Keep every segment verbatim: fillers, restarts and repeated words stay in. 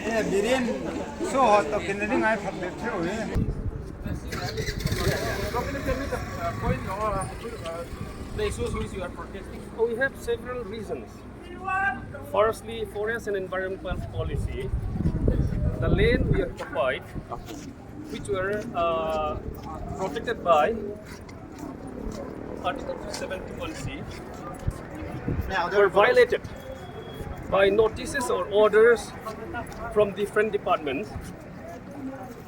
Eh, Biren, so hot to kin ni ngai phat le theu eh. Can you tell me the, uh, point or, uh, the issues which you are protesting? We have several reasons. Firstly, forest and environmental policy. The land we occupied, which were, uh, protected by Article two seventy-one C, were violated by notices or orders from different departments,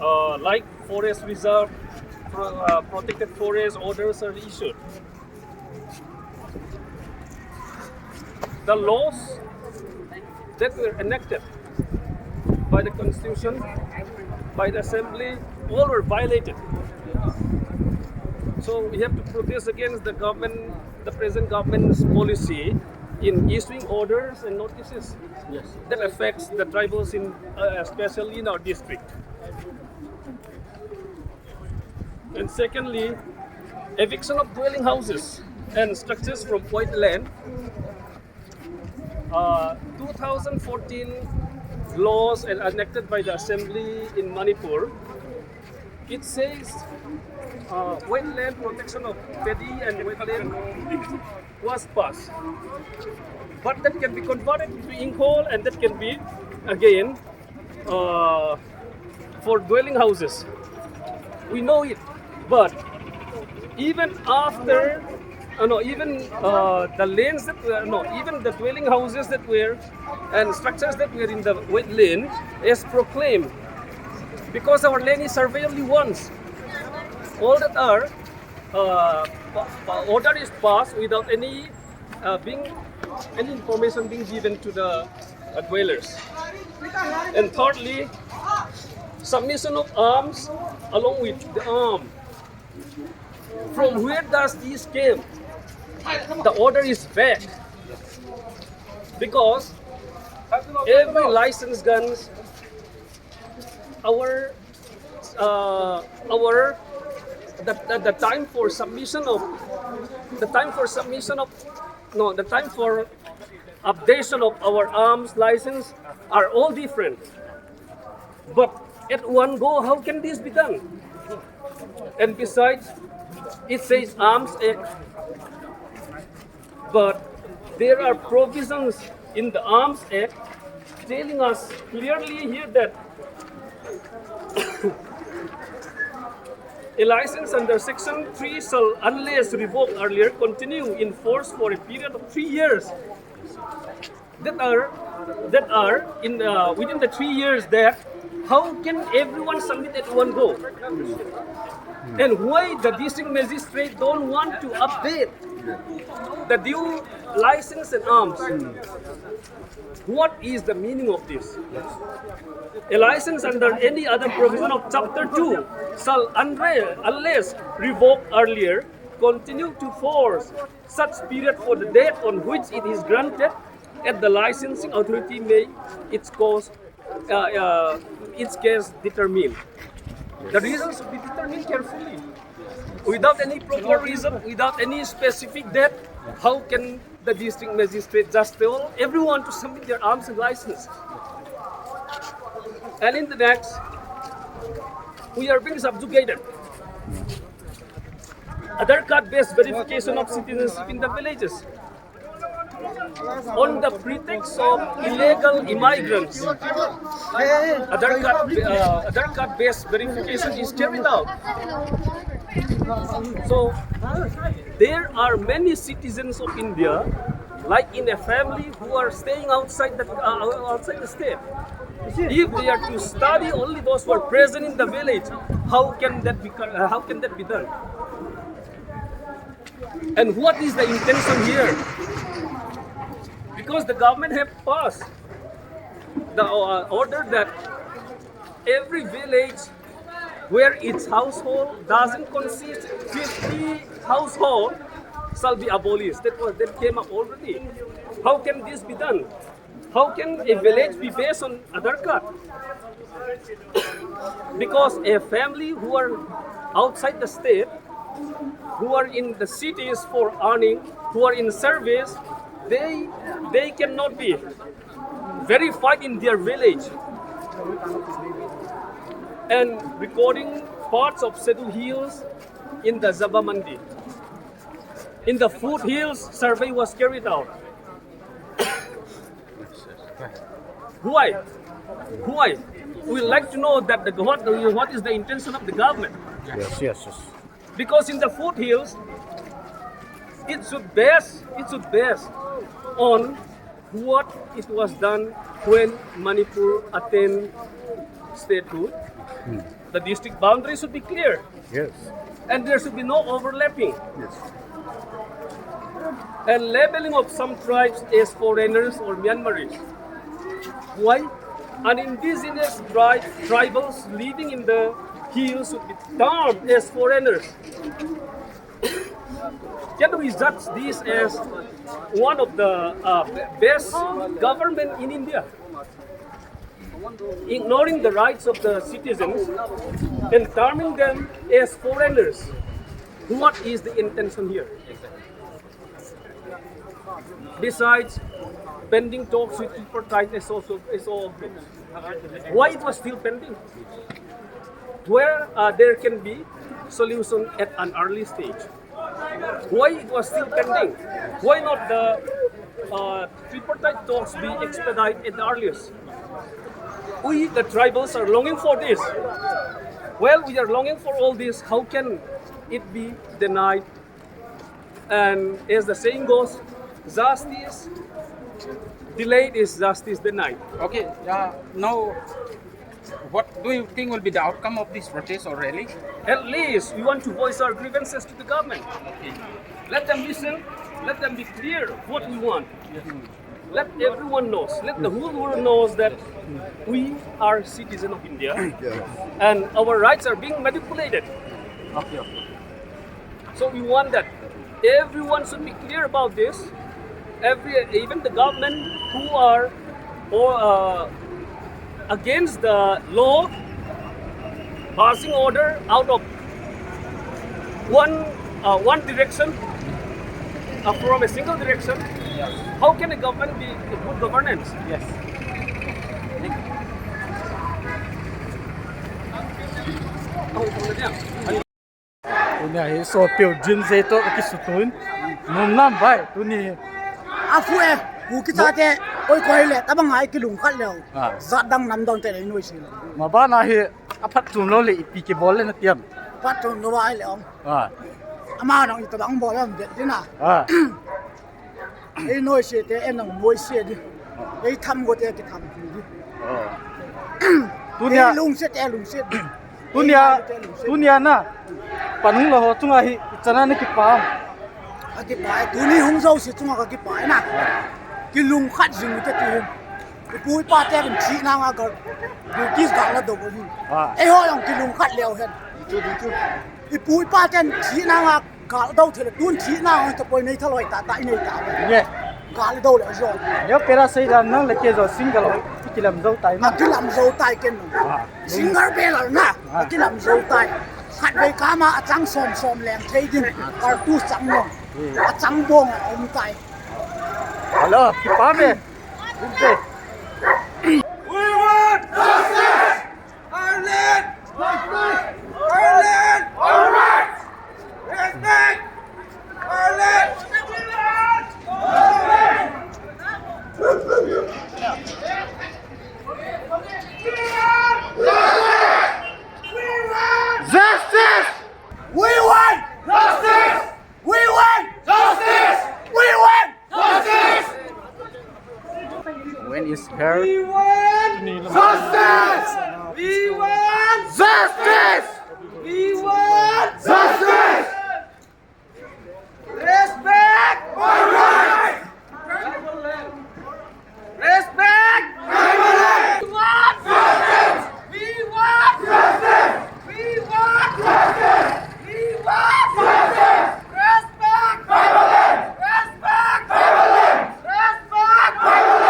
uh, like forest reserve, pro-, uh, protected forest orders are issued. The laws that were enacted by the constitution, by the assembly, all were violated. So we have to protest against the government, the present government's policy in issuing orders and notices, yes, that affects the tribals in, uh, especially in our district. And secondly, eviction of dwelling houses and structures from white land. Uh, two thousand fourteen laws and enacted by the assembly in Manipur, it says, uh, white land protection of Pedi and white land was passed. But that can be converted into Ingkol, and that can be again, uh, for dwelling houses. We know it, but even after, uh, no, even, uh, the lands that were, no, even the dwelling houses that were and structures that were in the white land as proclaimed, because our land is surveyed only once. All that are, uh, pa-, pa-, order is passed without any, uh, being, any information being given to the, uh, dwellers. And thirdly, submission of arms along with the arm. From where does this came? The order is vague. Because every licensed guns, our, uh, our, the, the, the time for submission of, the time for submission of, no, the time for updation of our arms license are all different. But at one go, how can this be done? And besides, it says Arms Act, but there are provisions in the Arms Act telling us clearly here that a license under Section three shall, unless revoked earlier, continue in force for a period of three years. That are, that are in, uh, within the three years there, how can everyone submit at one go? And why the district magistrate don't want to update the due license and arms? What is the meaning of this? A license under any other provision of Chapter two shall, unre-, unless revoked earlier, continue to force such period for the date on which it is granted, and the licensing authority may its cause, uh, uh, its case determine. The reasons should be determined carefully. Without any proper reason, without any specific date, how can the district magistrate just tell everyone to submit their arms and license? And in the next, we are being subjugated. Aadhaar card-based verification of citizenship in the villages. On the pretext of illegal immigrants, Aadhaar card, uh, Aadhaar card-based verification is carried out. So, there are many citizens of India, like in a family, who are staying outside the, uh, outside the state. If they are to study only those who are present in the village, how can that be, uh, how can that be done? And what is the intention here? Because the government have passed the, uh, order that every village where its household doesn't consist fifty household shall be abolished. That was, that came up already. How can this be done? How can a village be based on Aadhaar card? Because a family who are outside the state, who are in the cities for earning, who are in service, they, they cannot be verified in their village. And recording parts of Sidhu Hills in the Jhabba Mandi. In the foothills, survey was carried out. Why? Why? We like to know that the, what, what is the intention of the government. Yes, yes, yes. Because in the foothills, it should base, it should base on what it was done when Manipur attained statehood. Hmm. The district boundary should be clear. Yes. And there should be no overlapping. Yes. And labeling of some tribes as foreigners or Myanmaris. Why? An indigenous tribe, tribals living in the hills should be termed as foreigners. Can we judge this as one of the, uh, best government in India? Ignoring the rights of the citizens and terming them as foreigners. What is the intention here? Besides, pending talks with tripartite is also, is all good. Why it was still pending? Where, uh, there can be solution at an early stage. Why it was still pending? Why not the, uh, tripartite talks be expedited at the earliest? We, the tribals, are longing for this. Well, we are longing for all this. How can it be denied? And as the saying goes, justice delayed is justice denied. Okay, uh, now, what do you think will be the outcome of this protest or rally? At least we want to voice our grievances to the government. Okay. Let them listen, let them be clear what we want. Yes. Let everyone knows, let the whole world knows that we are citizen of India, yes, and our rights are being manipulated. Okay, okay. So we want that everyone should be clear about this. Every, even the government who are or, uh, against the law, passing order out of one, uh, one direction, uh, from a single direction. Yes. How can a government be a good governance? Yes. Tuni hi sopiu Jim Zay toh kisutun. Nom nam bai, tuni. A fu e, ku kicha te, oi koi le, tabang ai kilung khat leo. Ah. Jat dang nam dang te le noi si. Ma ba na hi, aphat tum lo le, ipi kibol le na tiam. Phat tum lo ai le ong. Ah. Ama nang itabang bol am vet dina. Ah. Ei noise te, ei nang noise di. Ei tham go te, kitham di. Oh. Tunia, ei lungset te, lungset di. Tunia, ei lungset te, lungset di. Tunia na. Panung lo ho chunga hi, chana na kipa. Ka kipa, tuni hung jouse chunga ka kipa na. Kilung khat jing te ti. Ipu ipa te kin thina nga ka. British ka la do go ni. Ah. Ei ho jong kilung khat leo hen. Ipu ipa te thina nga Gal do thei le, tun thina hoi ta poi nei thaloi ta, ta i nei ta. Ye. Gal do le jo. Yo pera sei dan nang le ke jo single hoi, i kilam jo tai ma. A kilam jo tai ken. Ah. Single bela na, a kilam jo tai. Khat vei kama a chang som som leng thei din, kar tu chang mo. A chang bong a um tai. Hello, kipa me. Umte. We want justice! Our land! Our land! Our rights! Respect! Our land! We want justice! We want justice! We want justice! We want justice! When is her? We want justice! We want justice! We want justice! Respect! All right! Respect! We want justice! We want justice! We want justice! We want justice! Respect! Respect! Respect! Respect! Respect!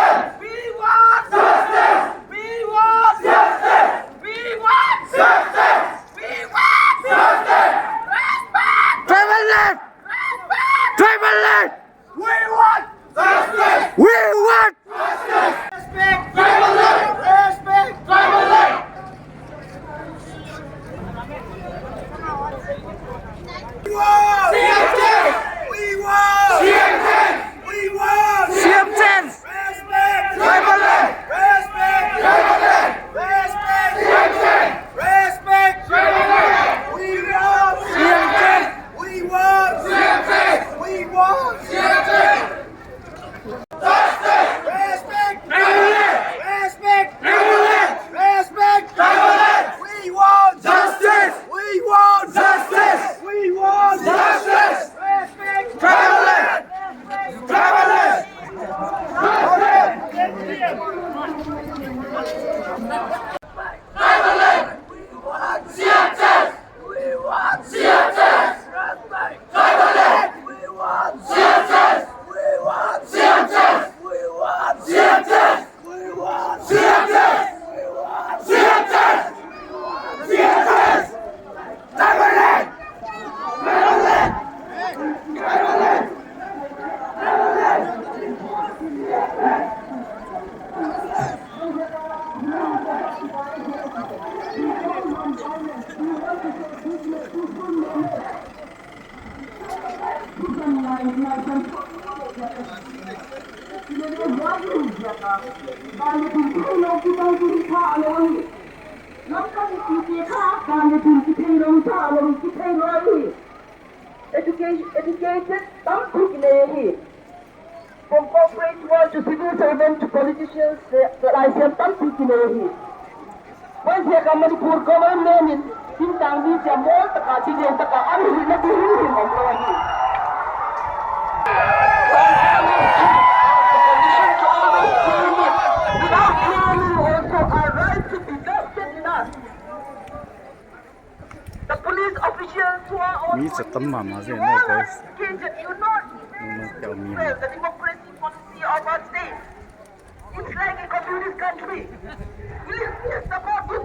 Education, educated tampi kinei ahi. From corporate world to civil servant to politicians, eh, laisiam tampi kinei ahi. Huaijiakin Manipur government in thingtang mi chia mol taka, chiding taka, an hina ding himhim umlou ahi. Without training also our right to be vested in us. The police officials who are on Mi duty, cha tam mama you je are no, guys. Educated, you know, Nung nung tel mi ma. The democracy policy of our state. It's like a communist country. Please, please support this.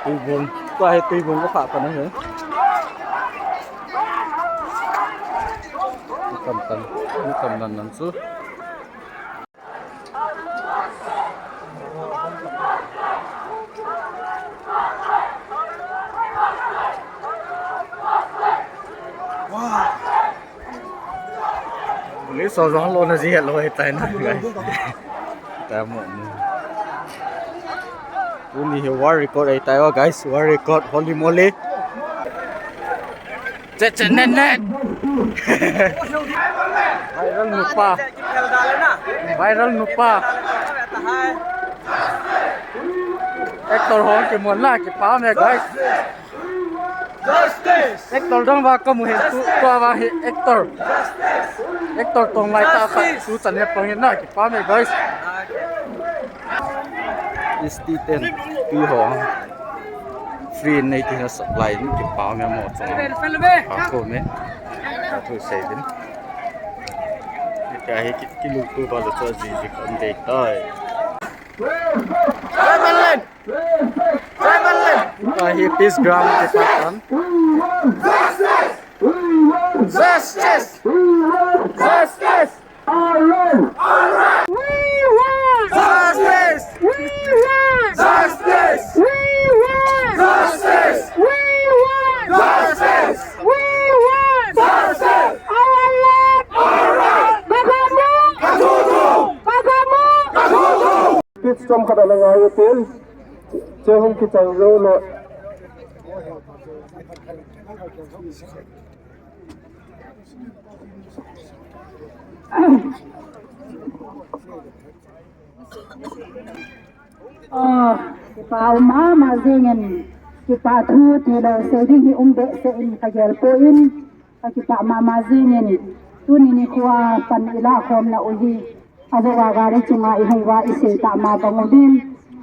Tuibong, tua hi tuibong ka phah pan ahi. Tam tam, tam nan nan chu. Wow. Police ho jong lona ji het lou ahitai na, guys. Tamo. Tuni hi world record ahitai o, guys, world record, holy moly. Che che nen nen. Viral nupa. Viral nupa. Actor ho kimu na, kipa me, guys. Justice! Actor dang va kamu hen tu, tua va hi actor. Actor tong lai ta kha, tu chan he pang na, kipa me, guys. Student tui ho. Free nei ti na supply ni, kipa me mo chang. Pa ko me. Pa ko sei din. Ka hi ki, kilungtu ba lo chu ji ji kon dei tai. Tribal land! Tribal land! Tua hi peace ground kipat tan. Justice! Justice! Justice! We want justice! We want justice! We want justice! We want justice! We want justice! Our land! Our land! Bagamu! Katutu! Bagamu! Katutu! Speech chomkhat ana ngai utin, che hung kichai jou le. Oh, kipa um mama jingin, kipa thu tilou sei ding hi um behseh in kagel poi, kakipah mama jingin, tuni nikho a pan ilah khomna u hi, ajou a gari chunga ihung uva isei tah ma bang uvin,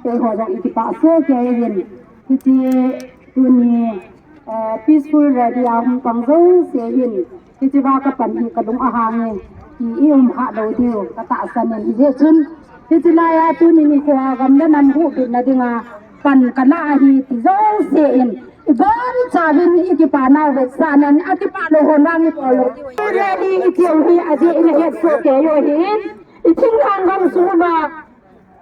keiho jong ikipah soh kei uvin, hiche tuni eh, peaceful rally a hung pang jouse hin, hiche va kapan hi kalung ahang e, ti i um kha lou diu katahsan in, hijeh chun, hiche laiya tuni nikho a gam le nam huhbitna dinga pan kalah ahi ti jouse in, ibonchauvin ikipa nau vetsahnan, akipah lou hon vang ibol lou diu. Rally itiu hi ajeh in ahet soh kei u ahin, ithinglhang gamsung uva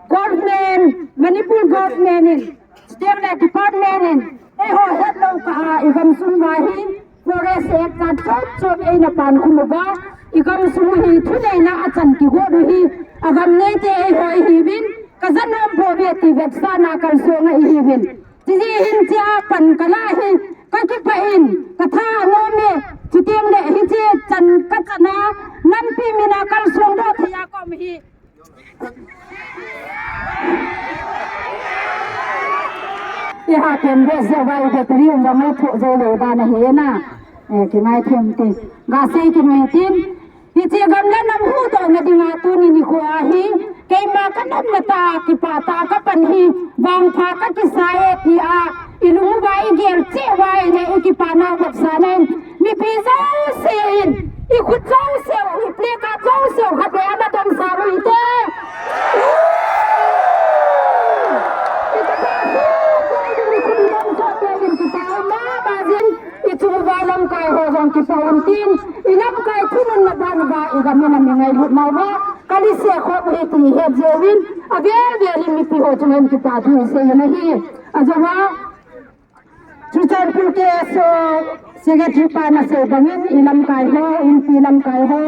government, Manipur government in, state le department in, eiho hetlou kah a igamsung uva hi, Forest Act a chom chom eina pankhum uva, igamsung u hi thuneina a chan kigot u hi, agam neite eiho ihiuvin, kaja nom pouve ti vetsahna kalsong a ihiuvin. Chujeh hin hichea pan kalah hi, kakipah in, katha anom e, chuteng le hiche chan kachan a, nampi mina kalsong doh thei a kom hi, Iha pen be se vai be pri um ba mai phu jo le da na he na. Eh, kingaithem te. Gasei kingai tin. Hiche gam le nam huhdohna dinga tuni nikho a hi. Keima kanomna tah a kipah tah a kapan hi. Vangpha kakisa e ti a. Ilung uva igel cheh uva ahile ikipa nau vetsahnan. Mipi jouse in. Ikhut jouse u, ipleka jouse u, khat le ama dong sa u hite. Ichung uva lamkai ho jong kipah un tin, ilamkai thununna ban uva, igam in ami ngailutna uva, kalise khom u hi ti het jeh uvin, avel vel in mipi ho chunga hin kipa thu isei u ahi. Ajeh uva, Churachandpur K S O Secretary pa nasei bangin, ilamkai ho, inpi lamkai ho,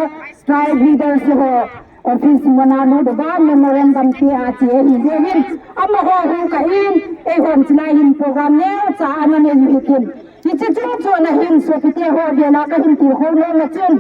tribe leaders ho, office muna lut uva memorandum pe a che ahi jeh in, amaho hung kah in, eihon chulai hin program neocha ana nei u hitin. Hiche chungchon a hin sopite ho vela kahin tilkhou nom a chun,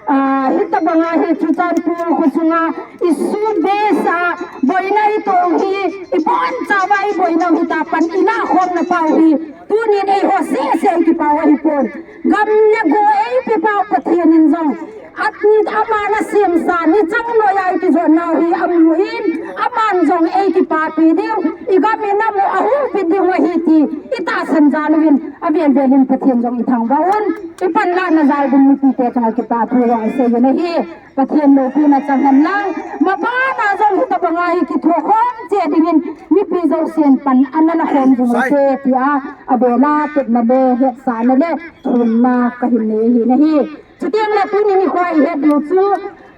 Ah, hitabanga hi Churachandpur khosunga issue base a boina itoh u hi, ibonchauva iboina u hita pan ilah khomna pau hi, tunin eiho sese ikipau ahipon. Gam le go eipe pau Pathen in jong, at, aman asemsa ni chang noiya ikijotnau hi amu in, aman jong eikipapi diu, igam in amu ahuhbit diu ahi ti itahsan jal uvin, avel vel in Pathen jong ithangvah un. Ipan lahna jal ding mipite chunga kipa thu jong isei u ahi. Pathen loupina chang hen lang. Mabana jong hitabanga hi kithokhom cheh dingin mipi jousen pan ana la khom jing ute tia abela tepna le hetsahna le thumna kahin nei ahi. Chuteng le tuni nikho a ihet diu chu,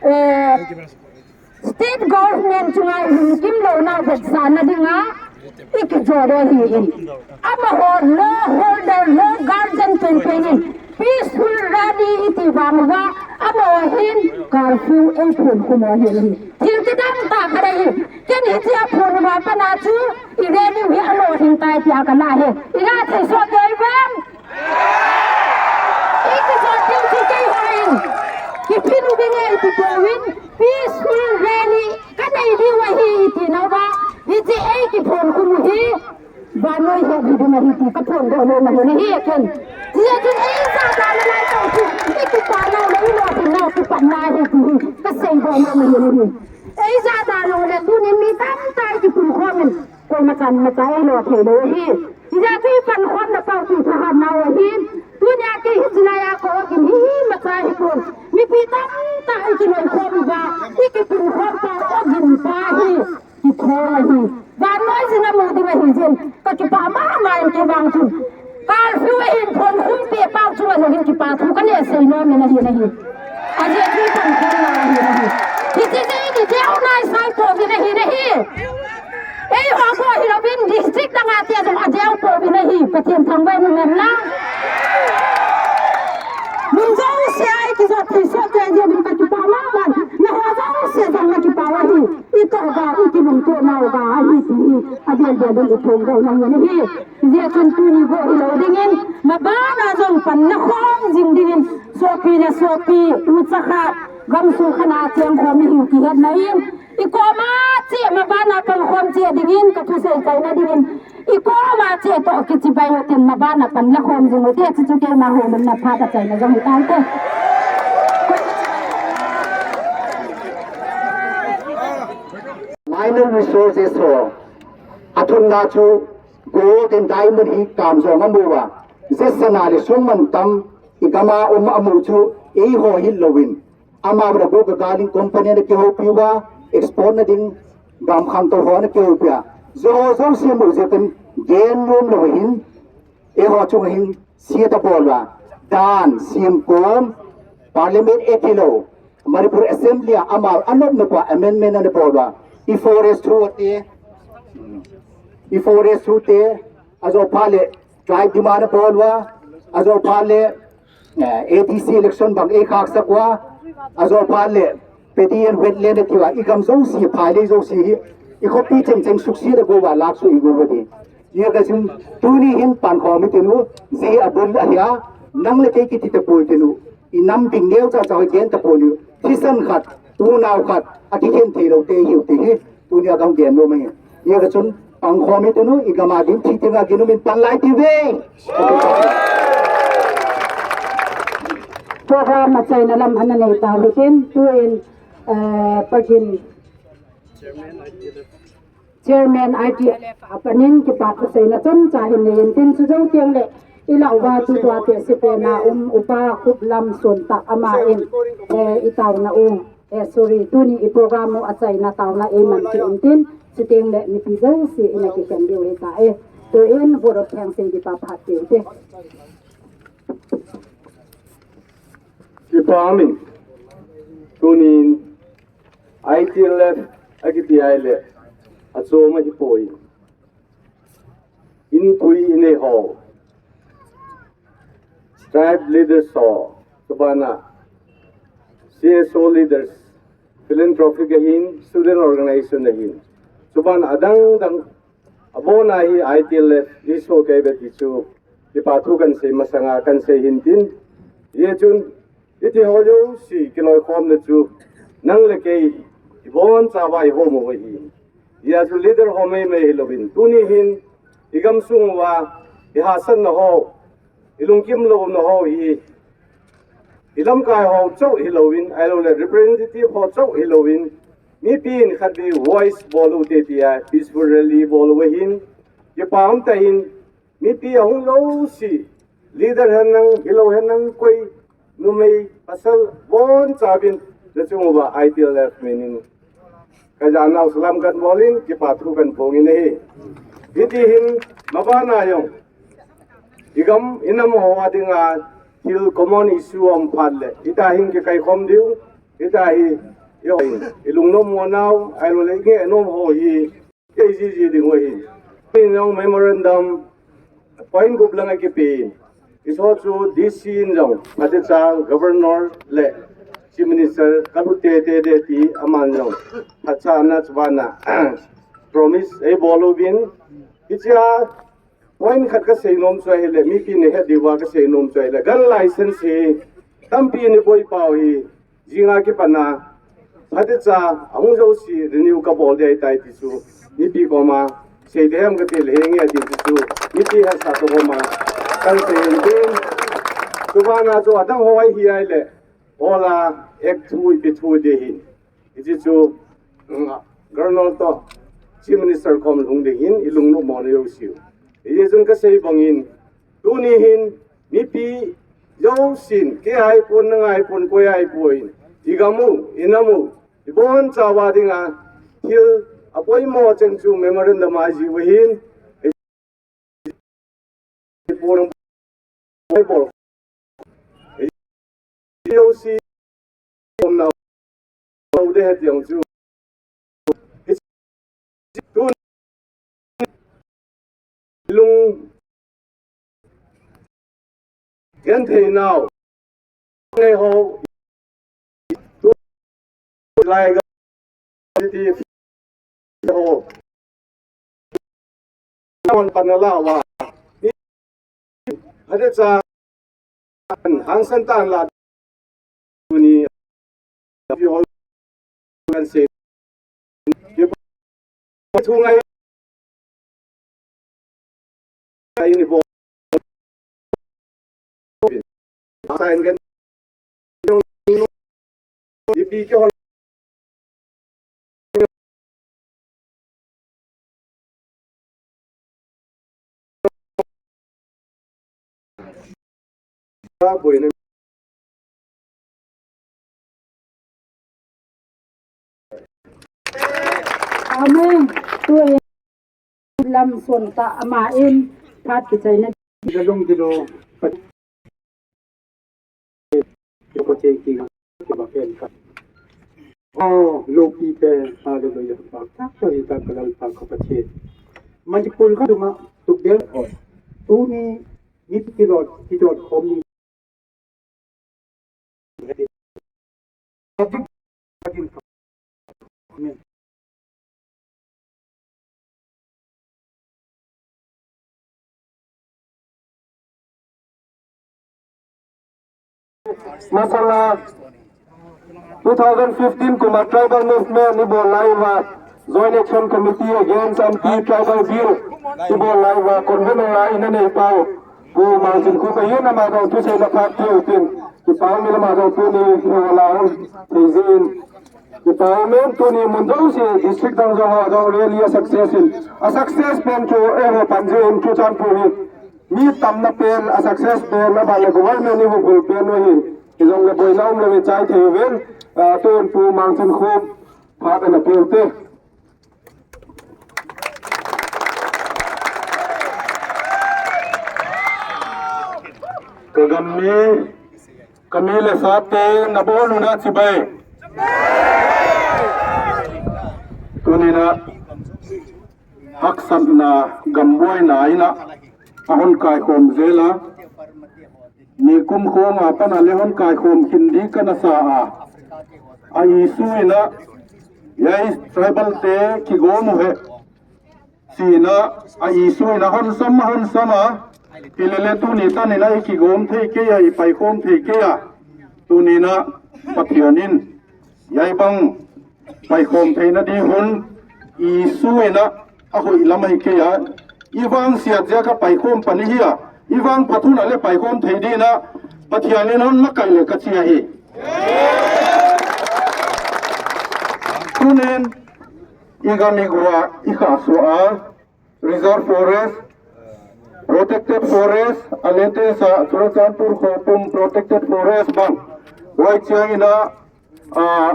eh, State government chunga ilungkim louna vetsahna dinga ikijot u ahin. Amaho law holder, law guardian penpen in peaceful rally iti vang uva, amaho hin curfew eiphon khum u ahin. Thil kidang tah khat ahi. Ken hichea phon uva pat a chu i rally u hi alo hing tai tia kalah e. Ilah thei soh kei uvem? Ikijot diu chu keiho in, kiphin u ding e itipouvin, peaceful rally kanei diu ahi iti nauva, hiche eikiphon khum u hi, vannoi het hi ding ahi ti kaphondoh nom ahi nahi ken. Hijeh chun eijat a nalai tah u chu, ikipa nau le ilolhinnau kipatna ahi ti hi kaseidoh nom ahi nahi. Eijat a jongle tunin mi tamtah ikipun khom in, koima chan imacha eilo thei lou ahi. Hijeh chun ipankhomna pau chu thahatnau ahi. Tunia kei hiche laiya ka-ogin hi imacha hipon. Mipi tamtah ikiloikhom uva, ikipunkhom pau ogin pa hi kithong ahi. Vannoi jin amu ding ahi jeh in kakipah mama in kei vang chun. Curfew ahin phon khum peh pau chunga jong hin kipa thu kanei seinom in ahi nahi. Ajeh chu ipankhomna ahi nahi. Hiche jeh in ideu naisai pouvin ahi nahi. Eiho bou hilouvin district danga tia jong adeu pouvin ahi, Pathen thangvah in umhen lang. Mun jousea ikijot thei soh kei jeh uvin kakipah mama in, nangho jouse jong nakipah u ahi, itoh uva, ikilungtoh nauva ahi ti hi, avel vel in iphongdoh nom u ahi. Hijeh chun tuni bou hilou dingin, mabana jong pan nakhom jing dingin, sopi le sopi, ucha khat, gamsung khat a chengkhom ihiu kihetna in, ikoma Che mabana pang khom che dingin ka thusei chaina dingin. I koma che toh kichibai u tin mabana pan la khom jing u te, chuchu keima houlimna phat achaina jong hi tante. Mineral resources ho athumna chu gold and diamond hi kamjong amu uva. Jeh sana le sum mantam i gama um amu chu eiho hilouvin, amavang a gold ka galing company na kihoupi uva, export na ding gam khangtou ho na kihoupi a. Jeh ho jouse mu jeh pen gen nom lou hin, eiho chunga hin sia tabol uva. Dan, siam kom, Parliament Act hilou, Manipur Assembly a ama anop nop a amendment ana bol uva. I forest thu te, i forest thu te, ajo phat le tribe demand ana bol uva, ajo phat le eh, A D C election bang eikhaksak uva, ajo phat le Padian wetland ati uva, i gam jouse, phailei jouse hi, i khopi chengcheng suhset a go uva, laksuh i go uva ti. Hijeh chun, tuni hin pankhom i tin u, jeh abul ahi a, nang le kei kiti tapoi tin u, i nam ding neocha cha hoi gen tapoi u, thisan khat, unau khat, akikhen thei lou te hiu ti hi, Tunia kahung gen nom ahi. Hijeh chun, pangkhom i tin u, i gam a ding thi tenga ginom in pan lai ti uve. Program achaina lam ana nei tau hitin, tuin, eh, Pathen Chairman I T L F a panin kipa thuseina chomcha hin nei intin, chujou teng le, i lau uva tutua te sipena um upa Khuplam Sontak ama in, eh, i tauna u. Eh, sorry, tuni i program u achaina tauna eiman kit intin, chuteng le mipi jouse in akikhen diu hita e. Tuin vote of thanks sei ding pa phat diu te. Kipa umin, tunin I T L F akiti ahile, achom ahipoi. Inpui inei ho, tribe leaders ho, chubana C S O leaders, philanthropic ahin, student organization ahin, chubana adang dang, abona hi I T L F iso kei ve ti chu, kipa thu kahin sei masanga kahin sei hintin, hijeh chun, hiti ho jouse kiloikhomna chu, nang le kei, ibonchauva ihom u ahi. Hijeh chun leader ho meimei hilouvin, tuni hin, i gamsung uva, i hahsatna ho, i lungkim louna ho hi, i lamkai ho chauh hilouvin, ahilouleh representative ho chauh hilouvin, mipin khatvei voice bol u te tia, peaceful rally bol u ahin, kipa umtah in, mipi ahung jouse, leader hen lang, hilou hen lang, koi, numei, pasal, bonchauvin, nachung uva I T L F minin kajanau salam kahin bolin, kipa thu kahin phongin ahi. Hiti hin, mabana jong, i gam, i nam ho a dinga, thil common issue um phat le, hita hin kikaikhom diu, hita hi, i ho, i lungnom mo nau, ahilouleh i ngehnom ho hi, kei jiji ding u ahi. Min jong memorandum point gup lang akipe. Iso chu D C in jong, phatecha Governor le Chief Minister kalut tete ti aman jong, phatecha na chubana promise eibol uvin. Hichea point khat kasei nom chu ahile, mipin nahet diuva kasei nom chu ahile, gun license hi tampi naboi pau hi, jinga kipatna, phatecha, ahung jouse, renew kabol ding ahitai ti chu, mipi koma, sei ding ham kati le henge ati ti chu, mipi hahsatna koma, kahin sei intin, chubana chu adang ho ahi ahile, ola, ek thu, ipi thu ding ahi. Hiche chu, mm, Governor toh, Chief Minister kom lhung ding hin, i lungnom mo na jouse u. Hijeh chun kasei bangin, tuni hin, mipi jousen, kei ahipon, nang ahipon, koi ahipon, i gam u, i nam u, i bonchauva dinga, thil apoimo cheng chu memorandum a ijih u ahin, i pon, i bol. Jouse, kom na, u de het jong chu. Tun lung genthei nau. Nei ho. Tun lai ga ti ho. Hon pan la uva. Hade cha hangsan tan la tuni. Kan se. Thu ngai. Ngai ni bo. Sa en gen. Ipi ke hol. Amen. Tu lam son ta ama in phat kichaina. Jalung dilo. Kipa cheng king kipa ken ka. Oh, lopi pe, hallelujah. Pa, ta ta hi ta ka Lalpa ka Pathen. Manipur ka dunga, tu bel ho. Tuni, ni ti lot, ti lot khom ni. Amen. Masala, two thousand fifteen kuma tribal movement ibol lai uva, Joint Action Committee Against Anti-Tribal Bill ibol lai uva, convener la ina nei pau Pu Mangchinkhup ahin, ama jong thuseina phat tiu tin, kipah um in ama jong tuni, eh, la hung thei jin. Kipah um in tuni mun jouse district dang jong a jong rally a success in, a success pen chu eiho pan jeh in Churachandpur hi mi tamna pen a success pen, aban le government in huhhing pen u ahin. Hijongle boina um lou in chai thei uvin, ah, tun Pu Mangchinkhup phat ana pe u te. Ka gam mi, ka mi le sa te, na bol u na chibai. Tuni na, haksatna, gambuaina ina, ahon kaikhom jel a. Nikum khong a pat a le hon kaikhom kit ding kana sa a. A issue ina, hiai tribal te kigom u ahi. China a issue ina hon sam, hon sam a. Hilele tuni tan ina i kigom thei kei a, i paikhom thei kei a. Tuni na Pathian in hiai bang paikhom theina ding hun issue ina a hoih lam ahi kei a. I vangsiat jeh a ka paikhom pan i hi a. I vangphat hun a le paikhom thei ding na Pathian in hon makai le ka chi ahi. Tunin i gam i gua i khahsuah a, reserve forest, protected forest, a latest a Churachandpur khopum protected forest bang. Huai chiang ina, ah,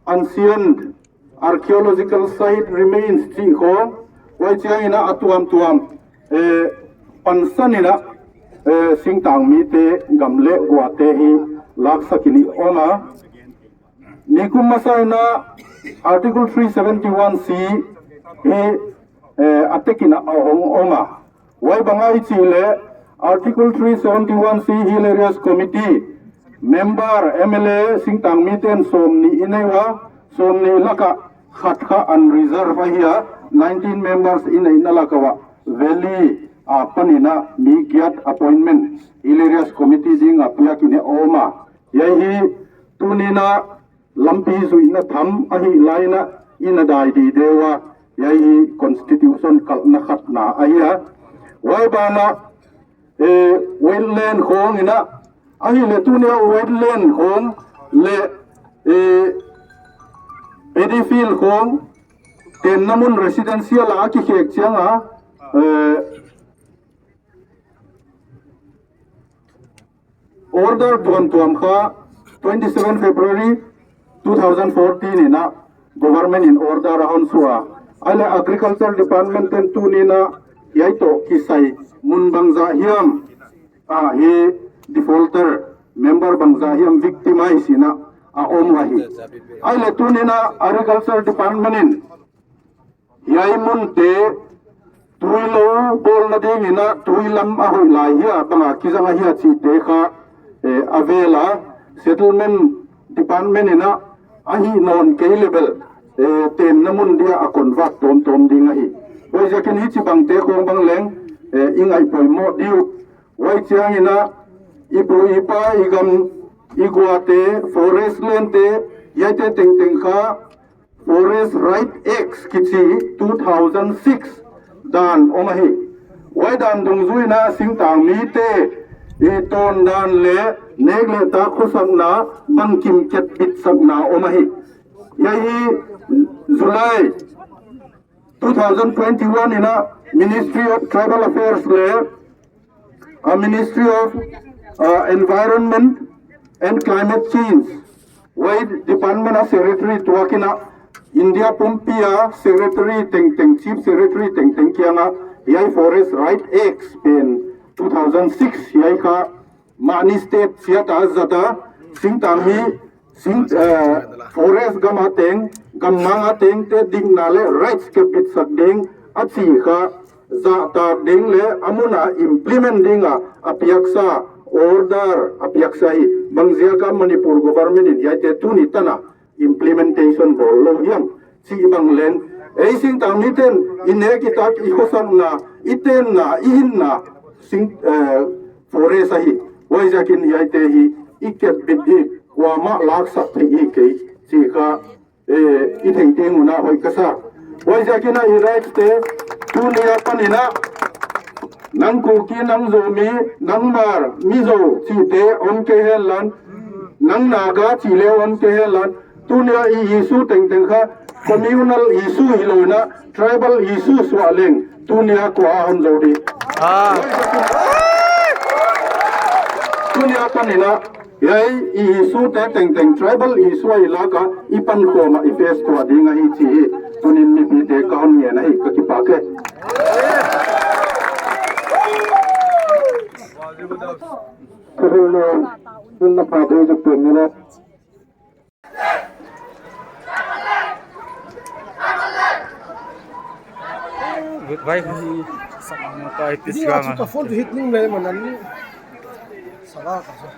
ancient archaeological site remains chih khong. Huai chiang ina a tuamtuam, eh, pansan ina, eh, singtang mite gam le gua te hi laksak in i om a. Nikum masa ina Article three seventy-one C hi, eh, a tekina a hong om a. Huai banga i chih le Article three seventy-one C Hill Areas Committee member M L A singtang miten somni i nei ua, somni laka khat kha unreserved ahi a, nineteen members i neina laka ua valley a pan ina mi giat appointment Hill Areas Committee dinga piak in a om a. Hiai hi tuni na lampi zuihna tham ahi lai ina, ina dai di deu a, hiai hi constitution kalna khatna ahi a. Huai bana, eh, wetland khong ina, ahile tunia wetland khong le, eh, paddy field khong, tenna mun residential a kikhek chiang a, eh, order tuamtuam kha twenty-seven February two thousand fourteen ina government in order a hon suah a. Ahile Agriculture Department ten tuni na hiai toh kisai mun bangzah hiam, ah, hi defaulter member bangzah hiam victimize ina a om u ahi. Ahile tuni na Agriculture Department in hiai munte tui lou bolna ding ina tui lam a hoih lai hia banga kizang ahia chihte kha, eh, a vel a settlement department ina ahi nawn kei le bel, eh, tenna mun dia a convert tawmtawm ding ahi. Huaiziakin hichibangte khong bang leng, eh, i ngaih poimoh diu. Huai chiang ina i pu i pa i gam i guate forest land te hiaite tengteng kha Forest Right Act kichi two thousand six dan um ahi. Huai dan dungjuiin a singtang mite i tondan le nek le tah khosakna bangkim kepbitsakna um ahi. Hiai hi July two thousand twenty-one in a Ministry of Tribal Affairs le a Ministry of uh, Environment and Climate Change, huai department a secretary tuakin a India pumpi a secretary tengteng, chief secretary tengteng kianga hiai Forest Right Act pen two thousand six hiai kha mahni state chiat a zat a singtang mi sing, eh, forest gam a teng, gammang a tengte dikna le rights kepbitsak ding a chi kha zahtak ding le a mun a implement ding a a piaksa order a piaksa hi bangziak a Manipur government in hiaite tuni tan a implementation bol lou hiam chih bang leng, ei singtang miten i nek i tak i khosakna, i tenna, i hinna sing, eh, forest ahi. Huaiziakin hiaite hi i kepbit hi kuamah laksak thei hi kei chih kha, eh, i thei ding un a hoih kasa. Huaiziakin a i rights te tuni a panin a nang Kuki, nang Zomi, nang Hmar, Mizo chihte om kei henlan, nang Naga chih le om kei henlan, tuni a i issue tengteng kha communal issue hilou in a tribal issue suah leng tuni a kua a hon zou di. Ah. Tuni a panin a hiai i issue te tengteng tribal issue ahi laka i pankhom a i face tuah ding ahi chih hi tunin mipite ka hon ngen ahi, ka kipak e. Ka hil le, hil na pha dei ju pen ni le. Goodbye. Sama kai pis. Dia ka phone tu hit ning le manan ni. Sala ka sa.